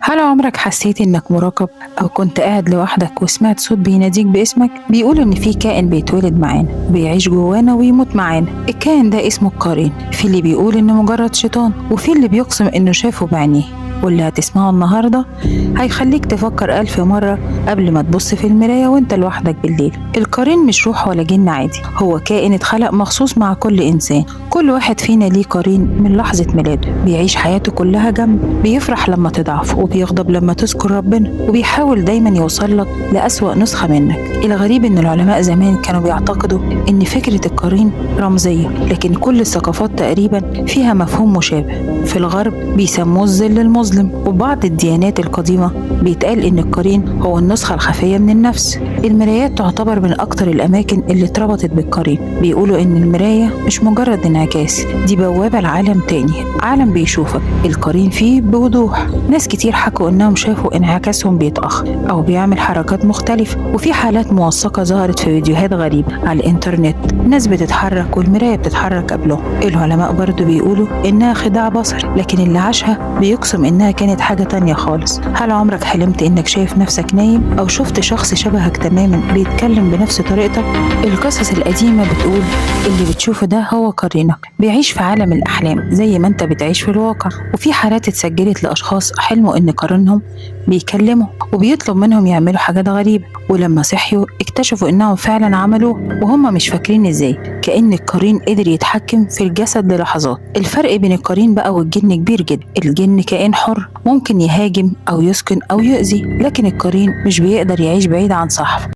هل عمرك حسيت إنك مراقب أو كنت قاعد لوحدك وسمعت صوت بيناديك باسمك؟ بيقول إن في كائن بيتولد معانا، بيعيش جوانا ويموت معانا. الكائن ده اسمه القرين. في اللي بيقول إنه مجرد شيطان، وفي اللي بيقسم إنه شافه بعينيه. واللي هتسمعه النهاردة هيخليك تفكر ألف مرة قبل ما تبص في المراية وانت لوحدك بالليل. القرين مش روح ولا جن عادي، هو كائن اتخلق مخصوص مع كل إنسان. كل واحد فينا ليه قرين من لحظة ميلاده، بيعيش حياته كلها جنب، بيفرح لما تضعف وبيغضب لما تذكر ربنا، وبيحاول دايما يوصل لك لأسوأ نسخة منك. الغريب إن العلماء زمان كانوا بيعتقدوا إن فكرة القرين رمزية، لكن كل الثقافات تقريبا فيها مفهوم مشابه. في الغرب بيسموه الظل المظلم، وبعض الديانات القديمة بيتقال إن القرين هو النسخة الخفية من النفس. المرايات تعتبر من أكتر الأماكن اللي اتربطت بالقرين. بيقولوا إن المراية مش مجرد انعكاس، دي بوابة لعالم تاني، عالم بيشوفك القرين فيه بوضوح. ناس كتير حكوا إنهم شافوا انعكاسهم بيتأخر أو بيعمل حركات مختلفة، وفي حالات موثقة ظهرت في فيديوهات غريبة على الإنترنت، ناس بتتحرك والمراية بتتحرك قبلهم. العلماء برضو بيقولوا إنها خداع بصري، لكن اللي عاشها بيقسم إنها كانت حاجة تانية خالص. هل عمرك حلمت إنك شايف نفسك نايم أو شفت شخص شبهك تماما بيتكلم بنفس طريقتك؟ القصص القديمة بتقول اللي بتشوفه ده هو قرينك، بيعيش في عالم الأحلام زي ما أنت بتعيش في الواقع. وفي حالات اتسجلت لأشخاص حلموا إن قرينهم بيكلموا وبيطلب منهم يعملوا حاجات غريبة، ولما صحيوا اكتشفوا إنهم فعلا عملوه وهم مش فاكرين إزاي. كأن القرين قدر يتحكم في الجسد للحظات. الفرق بين القرين بقى والجن كبير جدا. الجن كائن حر ممكن يهاجم أو يسكن أو يؤذي، لكن القرين مش بيقدر يعيش بعيد عن صاحبه.